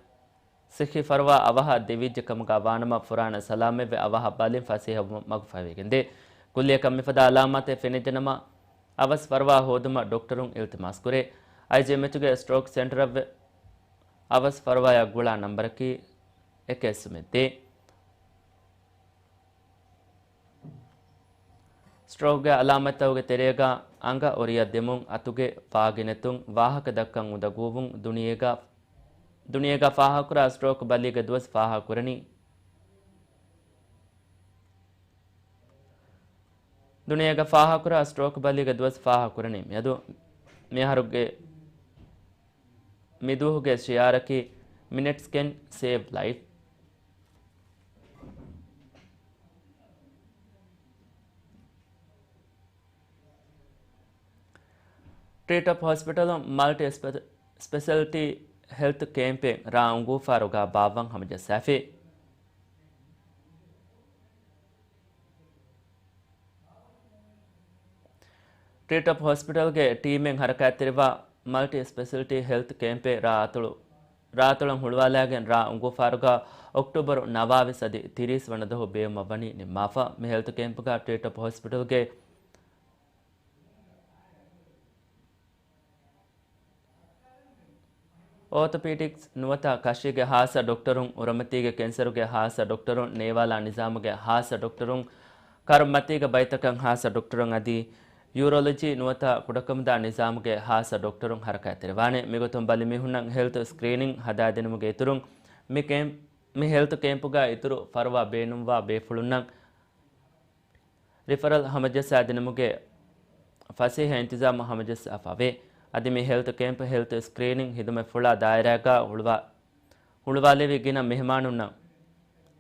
ސިއްހީ ފަރުވާ އަވަހަށް ދެވިއްޖެ ކަމުގަ ވާނަމަ، ފުރާނަ ސަލާމަތްވެ އަވަހަށް ބަލިން ފަސޭހަވުމަށް މަގު ފަހިވެގެންދޭ. ކުއްލިއަކަށް މިފަދަ އަލާމާތެއް ފެނިއްޖެނަމަ، އަވަސް ފަރުވާ ހޯދުމަށް ޑޮކްޓަރުން އިލްތިމާސް ކުރޭ. އައިޖީއެމްއެޗުގެ ސްޓްރޯކް ސެންޓަރަށްވެ އަވަސް ފަރުވާއަށް ގުޅާ ނަންބަރަކީ އެކެއް ސުމެއް ދޭ. ސްޓްރޯކްގެ އަލާމަތްތަކުގެ ތެރޭގަ އަނގަ އޮރިއަށް ދެމުން، އަތުގެ ފާގިނެތުން، ވާހަކަ ދައްކަން އުނދަގޫވުން، ދުނިޔޭގަ، ދުނިޔޭގަ ފާހަގަކުރާ ސްޓްރޯކް ބަލީގެ ދުވަސް ފާހަގަކުރަނީ. ދުނިޔޭގަ ފާހަގަކުރާ ސްޓްރޯކް ބަލީގެ ދުވަސް ފާހަގަކުރަނީ މިއަދު. މިއަހަރުގެ މިދުވަހުގެ ޝިއާރަކީ Minutes can save life. ޓްރީޓޮޕް ހޮސްޕިޓަލުން މަލްޓި ސްޕެ-، ސްޕެޝަލްޓީ ހެލްތު ކޭމްޕެއް ރ. އުނގޫފާރުގަ ބާއްވަން ހަމަޖައްސާފި. ޓްރީޓޮޕް ހޮސްޕިޓަލްގެ ޓީމެއް ހަރަކާތްތެރިވާ މަލްޓި ސްޕެޝަލްޓީ ހެލްތު ކޭމްޕެއް ރ. އަތޮޅު، ރ. އަތޮޅަށް ހުޅުވާލާގެން ރ. އުނގޫފާރުގަ އޮކްޓޫބަރު ނަވާވީސް އަދި ތިރީސް ވަނަ ދުވަހު ބޭއްވުމަށް ވަނީ ނިންމާފަ. މި ހެލްތު ކޭމްޕުގަ ޓްރީޓޮޕް ހޮސްޕިޓަލްގެ އޯތޮޕީޑިކްސް ނުވަތަ ކަށީގެ ހާއްސަ ޑޮކްޓަރުން، އުރަމަތީގެ ކެންސަރުގެ ހާއްސަ ޑޮކްޓަރުން، ނޭވާލާ ނިޒާމުގެ ހާއްސަ ޑޮކްޓަރުން، ކަރުބްމަތީގެ ބައިތަކަށް ހާއްސަ ޑޮކްޓަރުން އަދި ޔޫރޮލޮޖީ ނުވަތަ ކުޑަކަމުދާ ނިޒާމުގެ ހާއްސަ ޑޮކްޓަރުން ހަރަކާތްތެރިވާނެ. މިގޮތުން ބަލިމީހުންނަށް ހެލްތު ސްކްރީނިން ހަދާދިނުމުގެ އިތުރުން މި ކޭމް-، މި ހެލްތު ކޭމްޕުގަ އިތުރު ފަރުވާ ބޭނުންވާ ބޭފުޅުންނަށް ރިފަރަލް ހަމަޖައްސާދިނުމުގެ ފަސޭހަ އިންތިޒާމު ހަމަޖައްސާފަވޭ. އަދި މި ހެލްތު ކޭމްޕް ހެލްތު ސްކްރީނިން ހިދުމަތްފުޅާ ދާއިރާގަ ހުޅުވާ-، ހުޅުވާލެވި ގިނަ މެހެމާނުންނަށް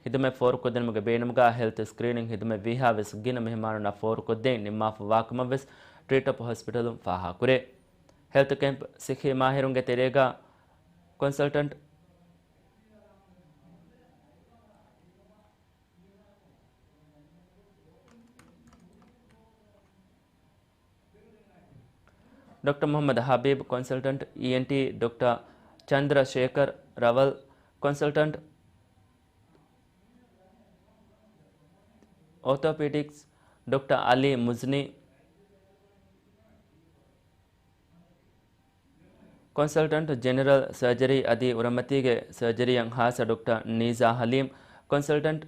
ހިދުމަތް ފޯރުކޮށްދިނުމުގެ ބޭނުމުގަ ހެލްތު ސްކްރީނިން ހިދުމަތް ވީހާވެސް ގިނަ މެހެމާނުންނަށް ފޯރުކޮށްދޭން ނިންމާފަ ވާކަމަށްވެސް ޓްރީޓޮޕް ހޮސްޕިޓަލުން ފާހަގަކުރޭ. ހެލްތު ކޭމްޕް ސިއްހީ މާހިރުންގެ ތެރޭގަ ކޮންސަލްޓަންޓް ޑޮކްޓަރ މުޙައްމަދު ހަބީބް، ކޮންސަލްޓަންޓް އީއެންޓީ، ޑޮކްޓަރ ޗަންދްރަ ޝޭކަރް ރަވަލް، ކޮންސަލްޓަންޓް އޯތޯޕީޑިކްސް ޑޮކްޓަރ އަލީ މުޒްނީ، ކޮންސަލްޓަންޓް ޖެނެރަލް ސަރޖަރީ އަދި އުރަމަތީގެ ސަރޖަރީއަށް ހާއްސަ ޑޮކްޓަރ ނީޒާ ހަލީމް، ކޮންސަލްޓަންޓް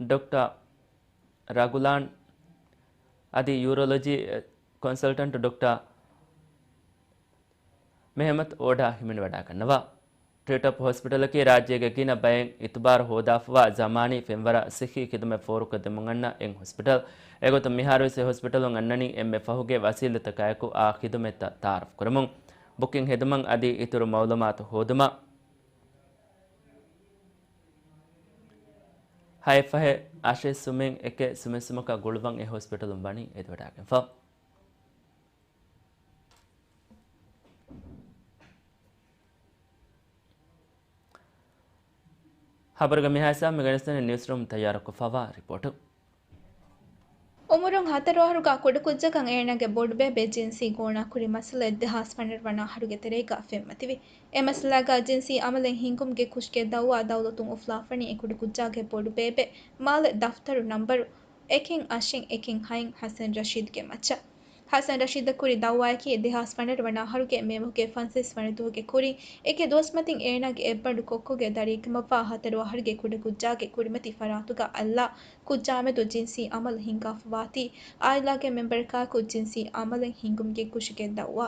ޑޮކްޓަރ ރަގުލާން އަދި ޔޫރޮލޮޖީ ކޮންސަލްޓަންޓް ޑޮކްޓަރ މެހެމަތު އޯޑާ ހިމެނިވަޑައިގަންނަވާ. ޓްރީޓޮޕް ހޮސްޕިޓަލަކީ ރާއްޖޭގެ ގިނަ ބައެއް އިތުބާރު ހޯދާފަވާ ޒަމާނީ ފެންވަރަށް ސިއްހީ ޚިދުމަތް ފޯރުކޮށްދެމުން އަންނަ އެއް ހޮސްޕިޓަލް. އެގޮތުން މިހާރުވެސް އެ ހޮސްޕިޓަލުން އަންނަނީ އެންމެ ފަހުގެ ވަސީލަތަކާއެކު އާ ޚިދުމަތްތައް ތައާރަފް ކުރަމުން. ބުކިން ހެދުމަށް އަދި އިތުރު މައުލޫމާތު ހޯދުމަށް. ހައެއް ފަހެއް އަށެއް ސުމެއް އެކެއް ސުމެއް ސުމަކަށް ގުޅުވަން އެ ހޮސްޕިޓަލުން ވަނީ އެދިވަޑައިގެންފަ. ޚަބަރުގެ މިހާ ހިސާބުން މި ގަނެސްދެނީ ނިއުސްރޫމް ތައްޔާރުކޮށްފަވާ ރިޕޯޓު. އުމުރުން ހަތަރު އަހަރުގަ ކުޑަކުއްޖަކަށް އޭނާގެ ބޮޑުބޭބެ ޖިންސީ ގޯނާކުރި މައްސަލައެއް ދެހާސް ފަނަރަ ވަނަ އަހަރުގެ ތެރޭގަ ފެންމަތިވި. އެ މައްސަލާގަ ޖިންސީ އަމަލެއް ހިންގުމުގެ ކުށުގެ ދައުވާ ދައުލަތުން އުފުލާފަނީ އެ ކުޑަކުއްޖާގެ ބޮޑުބޭބެ މާލެ ދަފްތަރު ނަންބަރު އެކެއް އަށެއް އެކެއް ހައެއް ހަސަން ރަޝީދްގެ މައްޗަށް. ހަސަން ރަޝީދަށް ކުރި ދައުވާއަކީ ދެހާސް ފަނަރަ ވަނަ އަހަރުގެ މޭ މަހުގެ ފަންސަވީސް ވަނަ ދުވަހުގެ ކުރިން އެކި ދުވަސްމަތިން އޭނާގެ އެއްބަނޑު ކޮއްކޮގެ ދަރިއެއް ކަމަށްވާ ހަތަރު އަހަރުގެ ކުޑަކުއްޖާގެ ކުރިމަތި ފަރާތުގަ އައްލާ ކުއްޖާމެދު ޖިންސީ އަމަލު ހިންގާފަވާތީ އާއިލާގެ މެމްބަރަކާއެކު ޖިންސީ އަމަލެއް ހިންގުމުގެ ކުށުގެ ދައުވާ.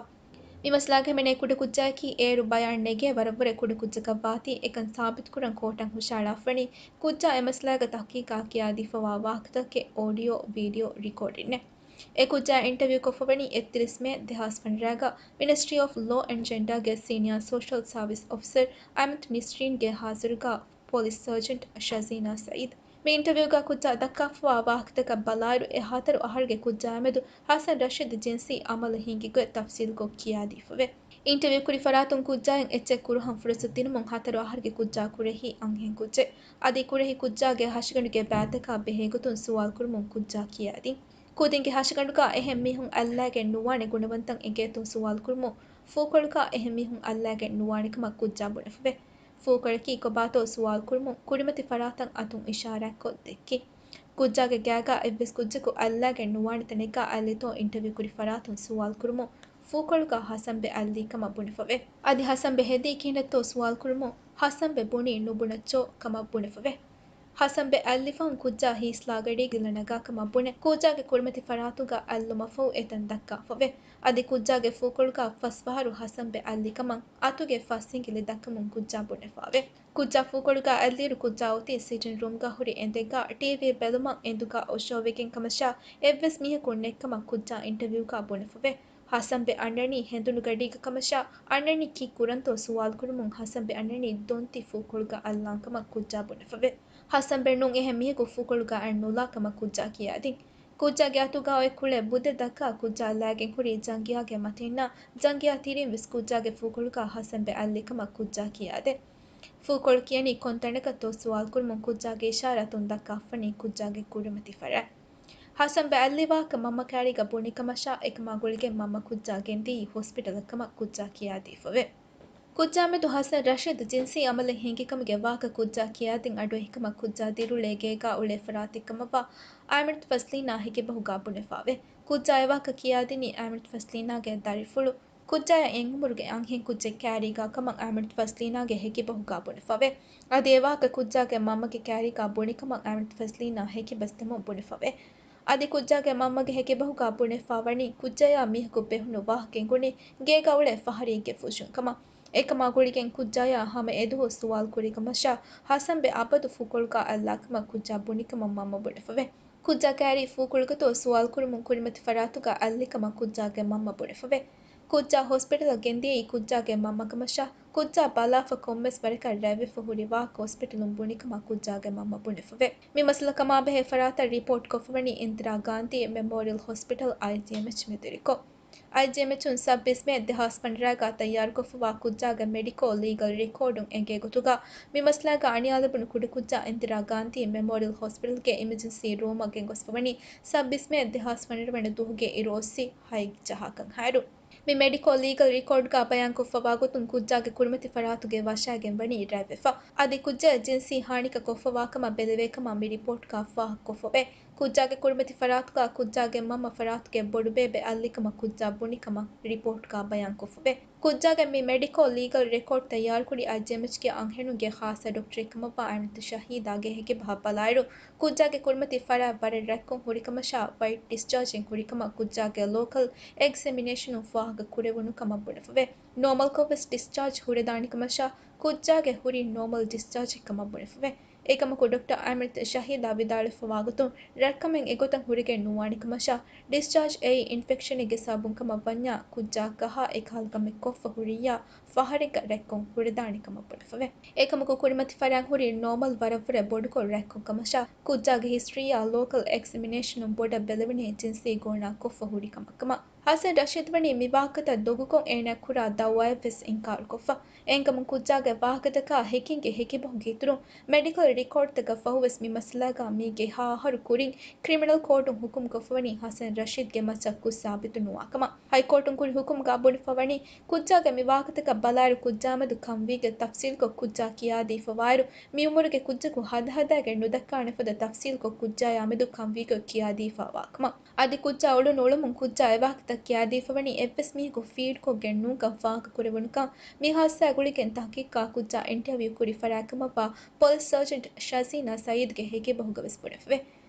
މި މައްސަލާގަ ހިމެނޭ ކުޑަކުއްޖާއަކީ އޭރު ބަޔާން ނެގޭ ވަރަށްވުރެ ކުޑަކުއްޖަކަށްވާތީ އެކަން ސާބިތުކުރަން ކޯޓަށް ހުށަހަޅާފަވަނީ ކުއްޖާ އެ މައްސަލާގަ ތަހުގީގާ ކިޔާދީފަވާ ވާހަކަތަކެއް އޯޑިއޯ، ވީޑިއޯ ރިކޯޑިންއެއް. އެ ކުއްޖާ އިންޓަވިއު ކޮށްފަވަނީ އެއްތިރީސް މޭ ދެހާސް ފަނަރަގަ މިނިސްޓްރީ އޮފް ލޯ އެންޑް ޖެންޑާގެ ސީނިއާ ސޯޝަލް ސާވިސް އޮފިސަރ އަމިތް ނިސްރީންގެ ހާޒިރުގަ ޕޮލިސް ސަރޖަންޓް ޝަޒީނާ ސައީދު. މި އިންޓަވިއުގަ ކުއްޖާ ދައްކާފަވާ ވާހަކަތަކަށް ބަލާއިރު، އެ ހަތަރު އަހަރުގެ ކުއްޖާއާމެދު ހަސަން ރަޝީދު ޖިންސީ އަމަލު ހިންގި ގޮތް ތަފްސީލުކޮށް ކިޔާދީފަވޭ. އިންޓަވިއު ކުރި ފަރާތުން ކުއްޖާއަށް އެއްޗެއް ކުރުހަން ފުރުސަތު ދިނުމުން ހަތަރު އަހަރުގެ ކުއްޖާ ކުރެހި އަންހެން ކުއްޖެއް. އަދި ކުރެހި ކުއްޖާގެ ހަށިގަނޑުގެ ބައިތަކާ ބެހޭގޮތުން ސުވާލުކުރުމުން ކުއްޖާ ކިޔާދިން. ކުދިންގެ ހަށިގަނޑުގަ އެހެން މީހުން އައްލައިގެން ނުވާނެ ގުނަވަންތައް އެނގޭތޯ ސުވާލުކުރުމުން ފޫކޮޅުގަ އެހެން މީހުން އައްލައިގެން ނުވާނެކަމަށް ކުއްޖާ ބުނެފަވޭ. ފޫކޮޅަކީ ކޮބާތޯ ސުވާލުކުރުމުން ކުރިމަތި ފަރާތަށް އަތުން އިޝާރާތްކޮށް ދެއްކި. ކުއްޖާގެ ގާގަ އެއްވެސް ކުއްޖަކު އައްލައިގެން ނުވާނެ ތަނެއްގަ އައްލިތޯ އިންޓަވިއު ކުރި ފަރާތުން ސުވާލުކުރުމުން ފޫކޮޅުގަ ހަސަންބެ އައްލީ ކަމަށް ބުނެފަވޭ. އަދި ހަސަންބެ ހެދީ ކިހިނެއްތޯ ސުވާލުކުރުމުން ހަސަންބެ ބުނީ ނުބުނައްޗޯ ކަމަށް ބުނެފަވޭ. ހަސަންބެ އައްލިފަހުން ކުއްޖާ ހީސްލާގަޑީގަ ލަނަގާ ކަމަށް ބުނެ، ކުއްޖާގެ ކުރިމަތި ފަރާތުގަ އައްލުމަށްފަހު އެތަން ދައްކާފަވޭ. އަދި ކުއްޖާގެ ފޫކޮޅުގަ ފަސް ފަހަރު ހަސަންބެ އައްލި ކަމަށް އަތުގެ ފަސް ހިނގިލި ދައްކަމުން ކުއްޖާ ބުނެފަވޭ. ކުއްޖާ ފޫކޮޅުގަ އައްލިއިރު ކުއްޖާ އޮތީ ސިޓިން ރޫމްގަ ހުރި އެނދެއްގަ ޓީވީ ބެލުމަށް އެނދުގަ އޮށޯވެގެން ކަމަށާ އެއްވެސް މީހަކު ނެތްކަމަށް ކުއްޖާ އިންޓަވިއުގަ ބުނެފަވޭ. ހަސަންބެ އަންނަނީ ހެނދުނުގަޑީގަ ކަމަށާ އަންނަނީ ކީއްކުރަންތޯ ސުވާލުކުރުމުން ހަސަންބެ އަންނަނީ ދޮންތި ފޫކޮޅުގަ އައްލާން ކަމަށް ކުއްޖާ ބުނެފަވޭ. ހަސަންބެ ނޫން އެހެން މީހަކު ފޫކޮޅުގަ އަތް ނުލާ ކަމަށް ކުއްޖާ ކިޔާދިން. ކުއްޖާގެ އަތުގަ އޮތް ކުޅޭ ބުދެއް ދައްކާ ކުއްޖާ ލައިގެން ހުރީ ޖަނގިޔާގެ މަތިންނާ ޖަނގިޔާ ތިރިން ވެސް ކުއްޖާގެ ފޫކޮޅުގަ ހަސަންބެ އައްލި ކަމަށް ކުއްޖާ ކިޔާދޭ. ފޫކޮޅު ކިޔަނީ ކޮން ތަނަކަށްތޯ ސުވާލުކުރުމުން ކުއްޖާގެ އިޝާރާތުން ދައްކާފަނީ ކުއްޖާގެ ކުރިމަތި ފަރާތް. ހަސަންބެ އައްލި ވާހަކަ މަންމަ ކައިރީގަ ބުނި ކަމަށާ އެކަމާ ގުޅިގެން މަންމަ ކުއްޖާ ގެންދިޔީ ހޮސްޕިޓަލަށް ކަމަށް ކުއްޖާ ކިޔާދީފަވޭ. ކުއްޖާމެދު ހަސަން ރަޝީދު ޖިންސީ އަމަލެއް ހިނގިކަމުގެ ވާހަކަ ކުއްޖާ ކިޔާދިން އަޑުއެހިކަމަށް ކުއްޖާ ދިރިއުޅޭ ގޭގާ އުޅޭ ފަރާތެއްކަމަށްވާ އާމިނަތު ފަސްލީނާ ހެކިބަހުގާ ބުނެފާވޭ. ކުއްޖާ އެވާހަކަ ކިޔާދިނީ އާމިނަތު ފަސްލީނާގެ ދަރިފުޅު ކުއްޖާޔަށް އެއް އުމުރުގެ އަންހެން ކުއްޖެއް ކައިރީގާ ކަމަށް އާމިނަތު ފަސްލީނާގެ ހެކިބަހުގާ ބުނެފާވޭ. އަދި އެވާހަކަ ކުއްޖާގެ މަންމަގެ ކައިރީގާ ބުނިކަމަށް އާމިނަތު ފަސްލީނާ ހެކިބަސްދެމުން ބުނެފަވޭ. އަދި ކުއްޖާގެ މަންމަގެ ހެކިބަހުގާ ބުނެފާވަނީ ކުއްޖަޔާ މީހަކު ބެހުނު ވާހަކަ އެނގުނީ ގޭގަ އުޅޭ ފަހަރީގެ ފުށުން ކަމަށް. އެކަމާ ގުޅިގެން ކުއްޖާޔާ ހަމަ އެދުވަހު ސުވާލު ކުރި ކަމަށާ ހަސަންބެ އަބަދު ފޫކޮޅުގާ އައްލާ ކަމަށް ކުއްޖާ ބުނި ކަމަށް މަންމަ ބުނެފަވޭ. ކުއްޖާ ކައިރީ ފޫކޮޅުގަތޯ ސުވާލު ކުރުމުން ކުރިމަތި ފަރާތުގާ އައްލި ކަމަށް ކުއްޖާގެ މަންމަ ބުނެފަވޭ. ކުއްޖާ ހޮސްޕިޓަލަށް ގެންދިޔައީ ކުއްޖާގެ މަންމަ ކަމަށާ، ކުއްޖާ ބަލާފަ ކޮންމެސް ވަރަކަށް ރޭވިފަ ހުރި ވާހަކަ ހޮސްޕިޓަލުން ބުނި ކަމަށް ކުއްޖާގެ މަންމަ ބުނެފަވޭ. މި މައްސަލަ ކަމާބެހޭ ފަރާތަށް ރިޕޯޓް ކޮށްފަވަނީ އިންދިރާ ގާންދީ މެމޯރިއަލް ހޮސްޕިޓަލް، އައިޖީއެމްއެޗް މެދުވެރިކޮށް. އައިޖީއެމްއެޗުން ސައްބީސް މޭ ދެހާސް ފަންރައިގަ ތައްޔާރުކޮށްފަވާ ކުއްޖާގެ މެޑިކޯ ލީގަލް ރެކޯޑުން އެނގޭ ގޮތުގަ، މި މައްސަލާގަ އަނިޔާލެވުނު ކުޑަކުއްޖާ އިންދިރާ ގާންދީ މެމޯރިއަލް ހޮސްޕިޓަލްގެ އިމަޖެންސީ ރޫމަށް ގެންގޮސްފަވަނީ ސައްބީސް މޭ ދެހާސް ފަނަރަ ވަނަ ދުވަހުގެ އިރު އޮއްސި ހަތް ޖަހާކަން ހާއިރު. މި މެޑިކޯ ލީގަލް ރިކޯޑްގަ ބަޔާންކޮށްފަވާ ގޮތުން ކުއްޖާގެ ކުރިމަތި ފަރާތުގެ ވަށާގެން ވަނީ ރަތްވެފަ. އަދި ކުއްޖާއަށް ޖިންސީ ހާނިކަ ކޮށްފަވާކަމަށް ބެލެވޭކަމަށް މި ރިޕޯޓްގަ ފާހަގަކޮށްފަވޭ. ކުއްޖާގެ ކުރިމަތި ފަރާތުގަ ކުއްޖާގެ މަންމަ ފަރާތުގެ ބޮޑުބޭބެ އައްލިކަމަށް ކުއްޖާ ބުނިކަމަށް ރިޕޯޓްގަ ބަޔާންކޮށްފަވޭ. ކުއްޖާގެ މި މެޑިކޯ ލީގަލް ރެކޯޑް ތައްޔާރުކުރީ އައިޖީއެމްއެޗްގެ އަންހެނުންގެ ޚާއްޞަ ޑޮކްޓަރެއްކަމަށްވާ އަމިތް ޝަހީދާގެ ހެކިބަހަށް ބަލާއިރު، ކުއްޖާގެ ކުރިމަތި ފަރާތް ވަރަށް ރަތްކޮށް ހުރިކަމަށާ، ވައިޓް ޑިސްޗާޖެއް ހުރިކަމަށް ކުއްޖާގެ ލޯކަލް އެގްޒެމިނޭޝަނުން ފާހަގަ ކުރެވުނު ކަމަށް ބުނެފަވޭ. ނޯމަލްކޮށްވެސް ޑިސްޗާޖް ހުރެދާނެ ކަމަށާ، ކުއްޖާގެ ހުރީ ނޯމަލް ޑިސްޗާޖެއް ކަމަށް ބުނެފަވޭ. އެކަމަކު، ޑޮކްޓަރ އަމިތް ޝަހީދާ ވިދާޅުވެފަވާ ގޮތުން، ރަތްކަމެއް އެގޮތަށް ހުރެގެން ނުވާނެ ކަމަށާ، ޑިސްޗާޖް އެއީ އިންފެކްޝަނެއްގެ ސަބަބުން ކަމަށް ވަންޏާ، ކުއްޖާ ކަހާ އެކަހަލަ ކަމެއް ކޮށްފަ ހުރިއްޔާ، ފަހަރެއްގަ ރަތްކޮށް ހުރެދާނެ ކަމަށް ބުނެފަވޭ. އެކަމަކު، ކުރިމަތި ފަރާތް ހުރީ ނޯމަލް ވަރަށްވުރެ ބޮޑުކޮށް ރަތްކޮށް ކަމަށާ، ކުއްޖާގެ ހިސްޓްރީއާ ލޯކަލް އެގްޒެމިނޭޝަނުން ބޮޑަށް ބެލެވުނީ ޖިންސީ ގޯނާ ކޮށްފަ ހުރި ކަމަށް ކަމަށް. ހަސަން ރަޝީދު ވަނީ މި ވާހަކަތައް ދޮގުކޮށް އޭނާ ކުރާ ދައުވާއަށްވެސް އިންކާރުކޮށްފަ. އެހެންކަމުން ކުއްޖާގެ ވާހަކަތަކާ ހެކިންގެ ހެކިބަހުގެ އިތުރުން މެޑިކަލް ރިކޯޑްތަކަށް ފަހުވެސް މި މައްސަލާގަ މީގެ ހަ އަހަރު ކުރިން ކްރިމިނަލް ކޯޓުން ހުކުމްކޮށްފަވަނީ ހަސަން ރަޝީދްގެ މައްޗަށް ކުށް ސާބިތު ނުވާކަމަށް. ހައިކޯޓުން ކުރި ހުކުމްގަ ބުނެފަވަނީ ކުއްޖާގެ މި ވާހަކަތަކަށް ބަލާއިރު ކުއްޖާމެދު ކަންވީގެ ތަފްސީލްކޮށް ކުއްޖާ ކިޔާދީފަވާއިރު މި އުމުރުގެ ކުއްޖަކު ހަދަހަދާގެން ނުދައްކާނެފަދަ ތަފްސީލްކޮށް ކުއްޖާޔާމެދު ކަންވީގޮތް ކިޔާދީފަވާކަމަށް. އަދި ކުއްޖާ އުޅުނު އުޅުމުން ކުއްޖާ އެވާހަކަތައް ކިޔާދީފަވަނީ އެއްވެސް މީހަކު ފީޑްކޮށްގެން ނޫންކަން ފާހަގަކުރެވުނުކަން. މި ހާދިސާ ގުޅިގެން ތަހުގީގުކާ ކުއްޖާ އިންޓަވިއު ކުރި ފަރާތްކަމަށްވާ ޕޮލިސް ސަރޖަންޓް ޝަޒީނާ ސައީދުގެ ހެކިބަހުގަވެސް ބުނެފަވޭ.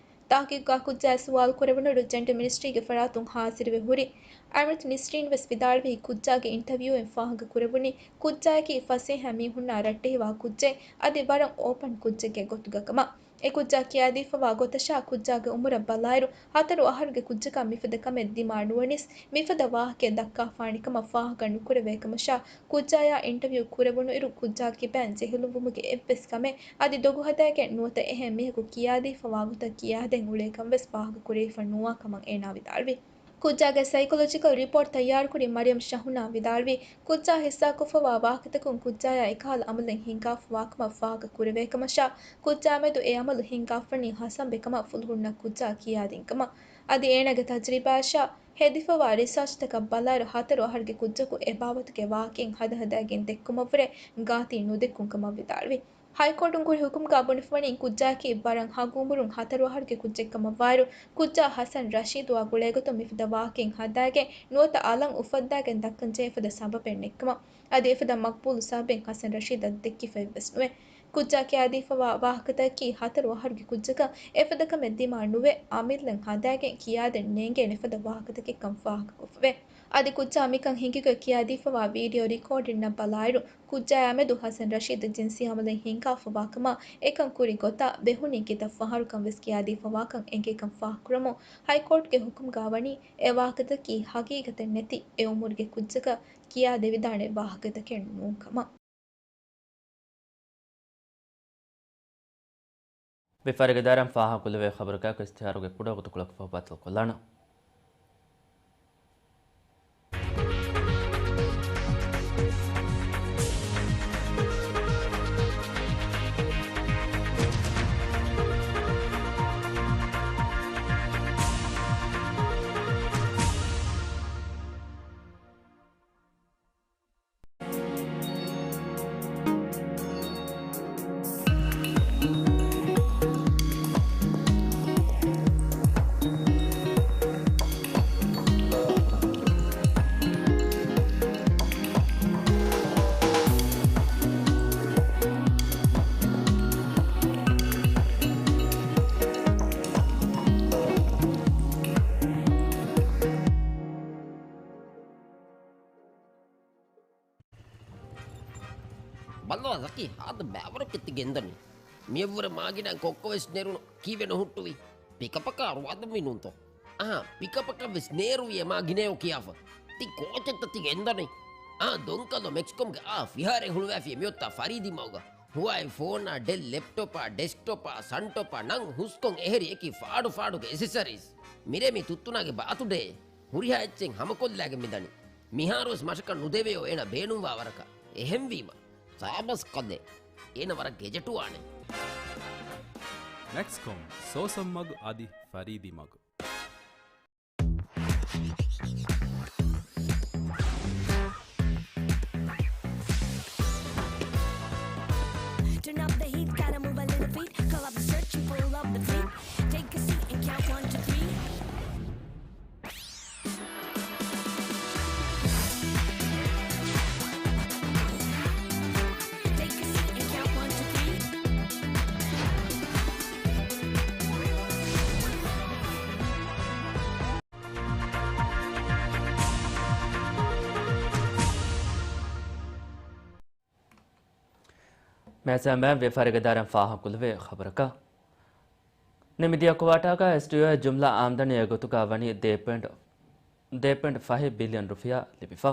ތަހުގީގުކާ ކުއްޖާއަށް ސުވާލު ކުރެވުނުއިރު ޖެންޑަ މިނިސްޓްރީގެ ފަރާތުން ހާޒިރުވެ ހުރި އަމިތް ނިސްރީން ވެސް ވިދާޅުވީ ކުއްޖާގެ އިންޓަވިއުއިން ފާހަގަކުރެވުނީ ކުއްޖާއަކީ ފަސޭހަ މީހުންނާ ރައްޓެހިވާ ކުއްޖެއް އަދި ވަރަށް އޯޕަން ކުއްޖެއްގެ ގޮތުގަ ކަމަށް. އެ ކުއްޖާ ކިޔާދީފަވާ ގޮތަށާ ކުއްޖާގެ އުމުރަށް ބަލާއިރު، ހަތަރު އަހަރުގެ ކުއްޖަކަށް މިފަދަ ކަމެއް ދިމާ ނުވަނީސް، މިފަދަ ވާހަކައެއް ދައްކާފާނެ ކަމަށް ފާހަގަ ނުކުރެވޭ ކަމަށާ، ކުއްޖާޔާ އިންޓަވިއު ކުރެވުނުއިރު، ކުއްޖާ ކިބައިން ޖެހިލުންވުމުގެ އެއްވެސް ކަމެއް އަދި ދޮގު ހަދައިގެން ނުވަތަ އެހެން މީހަކު ކިޔާދީފަވާ ގޮތަށް ކިޔާދޭން އުޅޭކަން ވެސް ފާހަގަ ކުރެވިފަ ނުވާ ކަމަށް އޭނާ ވިދާޅުވި. ކުއްޖާގެ ސައިކޮލޮޖިކަލް ރިޕޯޓް ތައްޔާރުކުރި މަރިޔަމް ޝަހުނާ ވިދާޅުވީ، ކުއްޖާ ހިއްސާކޮށްފަވާ ވާހަކަތަކުން ކުއްޖާޔާ އެކަހަލަ އަމަލެއް ހިންގާފަވާކަމަށް ފާހަގަ ކުރެވޭކަމަށާ، ކުއްޖާމެދު އެ އަމަލު ހިންގާފަނީ ހަސަންބެ ކަމަށް ފުލުހުންނަށް ކުއްޖާ ކިޔާދިންކަމަށް. އަދި އޭނާގެ ތަޖުރިބާއަށާ ހެދިފަވާ ރިސާޗްތަކަށް ބަލާއިރު، ހަތަރު އަހަރުގެ ކުއްޖަކު އެބާވަތުގެ ވާހަކައެއް ހަދަހަދައިގެން ދެއްކުމަށްވުރެ ގާތީ ނުދެއްކުން ކަމަށް ވިދާޅުވި. ހައިކޯޓުން ކުރި ހުކުމްގާ ބުނެފަވަނީ ކުއްޖާއަކީ ވަރަށް ހަގު އުމުރުން ހަތަރު އަހަރުގެ ކުއްޖެއްކަމަށްވާއިރު، ކުއްޖާ ހަސަން ރަޝީދުއާ ގުޅޭގޮތުން މިފަދަ ވާހަކައެއް ހަދާގެން ނުވަތަ އަލަށް އުފައްދާގެން ދައްކަންޖެހޭ ފަދަ ސަބަބެއް ނެތްކަމަށް. އަދި އެފަދަ މަގްބޫލު ސަބަބެއް ހަސަން ރަޝީދަށް ދެއްކިފައެއްވެސް ނުވޭ. ކުއްޖާ ކިޔާދީފަވާ ވާހަކަތަކަކީ ހަތަރު އަހަރުގެ ކުއްޖަކަށް އެފަދަ ކަމެއް ދިމާ ނުވެ، އަމިއްލައެއް ހަދާގެން ކިޔާދޭން ނޭނގޭނެ ފަދަ ވާހަކަތަކެއްކަން ފާހަގަކޮށްފަވޭ. އަދި ކުއްޖާ މިކަން ހިނގިގޮތް ކިޔާދީފަވާ ވީޑިއޯ ރިކޯޑިންނަށް ބަލާއިރު، ކުއްޖާޔާމެދު ހަސަން ރަޝީދަށް ޖިންސީ އަމަލެއް ހިންގާފަވާކަމާ، އެކަން ކުރި ގޮތާ ބެހުނީ ކިތައް ފަހަރުކަން ވެސް ކިޔާދީފަވާކަން އެނގޭކަން ފާހަގަކުރަމުން، ހައިކޯޓްގެ ހުކުމްގާ ވަނީ އެ ވާހަކަތަކީ ހަގީގަތެއް ނެތި އެ އުމުރުގެ ކުއްޖަކަށް ކިޔާދެވިދާނެ ވާހަކަތަކެއް ނޫންކަމަށް. މިފަހަރުގެ ދަރަން ފާހަގަކުރެވޭ ޚަބަރަކާއެކު އިސްތިހާރުގެ ކުޑަ ވަގުތުކޮޅަކު ފަހު ބައްދަލުކޮށްލާނަން. ބައްލަވާ ޒަކީ، ހާދަ ބައިވަރަކަށް ތި ގެންދަނީ. މިއަށްވުރެ މާގިނަ ކޮއްކޮވެސް ނެރުނު ކީއްވެ ނުހުއްޓުވީ؟ ޕިކަޕަކާ ރުވާދަންވީ ނޫންތޯ؟ އާ، ޕިކަޕަކަށްވެސް ނޭރުވި އެ މާ ގިނައޯ ކިޔާފަ. ތި ކޯޗެއްތަ ތި ގެންދަނީ؟ އާ، ދޮންކަލޯ މެކްސްކޮމްގެ އާ ފިހާރައެއް ހުޅުވާފި މިއޮތާ ފަރީދީ މަގުގަ. ހުވާއި ފޯނާ، ޑެލް ލެޕްޓޮޕާ، ޑެސްކްޓޮޕާ، ސަންޓޮޕާ ނަން ހުސްކޮން އެހެރި އެކި ފާޑު ފާޑުގެ އެސެސަރީސް. މިރޭ މީ ތުއްތުނާގެ ބާތުޑޭ. ހުރިހާ އެއްޗެއް ހަމަކޮށްލާގެން މިދަނީ. މިހާރުވެސް މަށަކަށް ނުދެވެޔޯ އޭނަ ބޭނުންވާ ވަރަކަށް. އެހެންވީމަ، ސާބަސް ކަލޭ. އޭނަ ވަރަށް ގެޖެޓުވާނެ. މެކްސްކޮމް، ސޯސަން މަގު އަދި ފަރީދީ މަގު. މޭޒާމެން ވިޔަފާރިގެ ދާއިރާއިން ފާހަގަކުރެވޭ ޚަބަރަކަށް. ނިމިދިޔަ ކުއާޓާގަ އެސްޓީއޯއަށް ޖުމްލަ އާމްދަނީ އެގޮތުގަ ވަނީ ދޭ ޕޮއިންޓް، ދޭ ޕޮއިންޓް ފަހެއް ބިލިއަން ރުފިޔާ ލިބިފަ.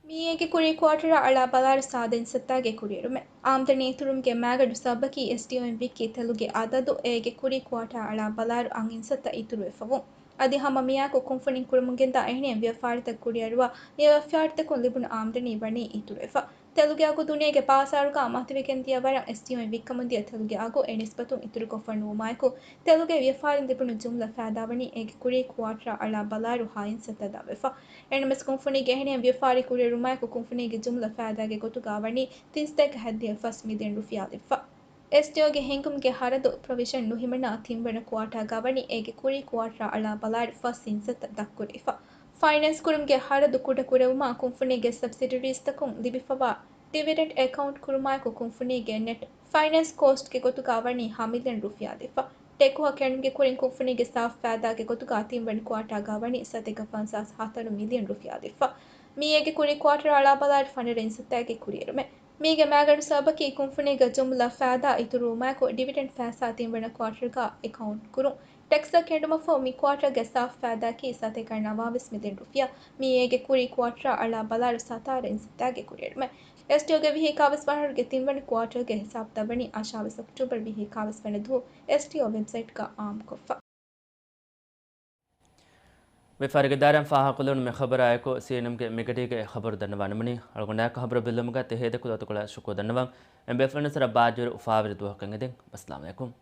މިއީ އޭގެ ކުރީ ކުއާޓަރާ އަޅާ ބަލާއިރު ސާދަ އިންސައްތާގެ ކުރިއެރުމެއް. އާމްދަނީ އިތުރުވުމުގެ މައިގަނޑު ސަބަބަކީ އެސްޓީއޯއިން ވިއްކި ތެލުގެ އަދަދު އޭގެ ކުރީ ކުއާޓަރާ އަޅާ ބަލާއިރު އަށް އިންސައްތަ އިތުރުވެފަ ވުން. އަދި ހަމަ މިއާއެކު ކުންފުނިން ކުރަމުން ގެންދާ އެހެނިހެން ވިޔަފާރިތައް ކުރިއަރުވާ، މި ވިޔަފާރިތަކުން ލިބުނު އާމްދަނީ ވަނީ އިތުރުވެފަ. ތެލުގެ އަގު ދުނިޔޭގެ ބާޒާރުގަ މަތިވެގެން ދިޔަ ވަރަށް އެސްޓީއޯއިން ވިއްކަމުން ދިޔަ ތެލުގެ އަގު އެ ނިސްބަތުން އިތުރުކޮށްފަ ނުވުމާއެކު، ތެލުގެ ވިޔަފާރިން ލިބުނު ޖުމްލަ ފައިދާ ވަނީ އޭގެ ކުރީ ކުއާޓަރާ އަޅާ ބަލާއިރު ހަ އިންސައްތަ ދަށްވެފަ. އެހެންނަމަވެސް ކުންފުނީގެ އެހެނިހެން ވިޔަފާރި ކުރިއެރުމާއެކު ކުންފުނީގެ ޖުމްލަ ފައިދާގެ ގޮތުގަ ވަނީ ތިން ސަތޭކަ ހަތްދިހަ ފަސް މިލިއަން ރުފިޔާ ލިބިފަ. އެސްޓީއޯގެ ހިންގުމުގެ ހަރަދު ޕްރޮވިޝަން ނުހިމަނާ ތިންވަނަ ކުއާޓާގަ ވަނީ އޭގެ ކުރީ ކުއާޓަރާ އަޅާ ބަލާއިރު ފަސް އިންސައްތަ ދަށްކުރެވިފަ. ފައިނޭންސް ކުރުމުގެ ހަރަދު ކުޑަކުރެވުމާ ކުންފުނީގެ ސަބްސިޑަރީޒްތަކުން ލިބިފަވާ ޑިވިޑެންޑް އެކައުންޓް ކުރުމާއެކު ކުންފުނީގެ ނެޓް ފައިނޭންސް ކޯސްޓްގެ ގޮތުގަ ވަނީ ހަ މިލިއަން ރުފިޔާ ލިބިފަ. ޓެކުހަ ކެނޑުމުގެ ކުރިން ކުންފުނީގެ ސާފު ފައިދާގެ ގޮތުގަ ތިންވަނަ ކުއާޓާގަ ވަނީ ސަތޭކަ ފަންސާސް ހަތަރު މިލިއަން ރުފިޔާ ލިބިފަ. މިއީ އޭގެ ކުރީ ކުއާޓަރާ އަޅާ ބަލާއިރު ފަނަރަ އިންސައްތާގެ ކުރިއެރުމެއް. މީގެ މައިގަނޑު ސަބަބަކީ ކުންފުނީގެ ޖުމްލަ ފައިދާ އިތުރުވުމާއެކު ޑިވިޑެންޑް ފައިސާ ތިންވަނަ ކުއާޓަރުގަ އެކައުންޓް ކުރުން. ޓެކްސްއަށް ކެނޑުމަށްފަހު މި ކުއާޓަރުގެ ސާފު ފައިދާއަކީ ސަތޭކަ ނަވާވީސް މިލިއަން ރުފިޔާ. މިއީ އޭގެ ކުރީ ކުއާޓަރާ އަޅާ ބަލާއިރު ސަތާރަ އިންސައްތާގެ ކުރިއެރުމެއް. އެސްޓީއޯގެ ވިހި އެކާވީސް ވަނަ އަހަރުގެ ތިންވަނަ ކުއާޓަރުގެ ހިސާބުތައް ވަނީ އަށާވީސް އޮކްޓޫބަރު ވިހި އެކާވީސް ވަނަ ދުވަހު އެސްޓީއޯ ވެބްސައިޓްގަ އާއްމުކޮށްފަ. ވިޔަފާރިގެ ދާއިރާއިން ފާހަގަކުރެވުނު މި ޚަބަރާއެކު ސީއެންއެމްގެ މިގަޑީގެ ޚަބަރު ދަންނަވާނަމުނީ. އަޅުގަނޑާއެކު ޚަބަރު ބެއްލުމުގަ ތެހޭދެކޮޅު އަތުކޮޅަށް ޝުކުރު ދަންނަވަން. އެން ބޭފުޅުންނަށް ސަރަ ބާއްޖަވެރި އުފާވެރި ދުވަހަކަށް އެދެން. އައްސަލާމު ޢަލައިކުމް.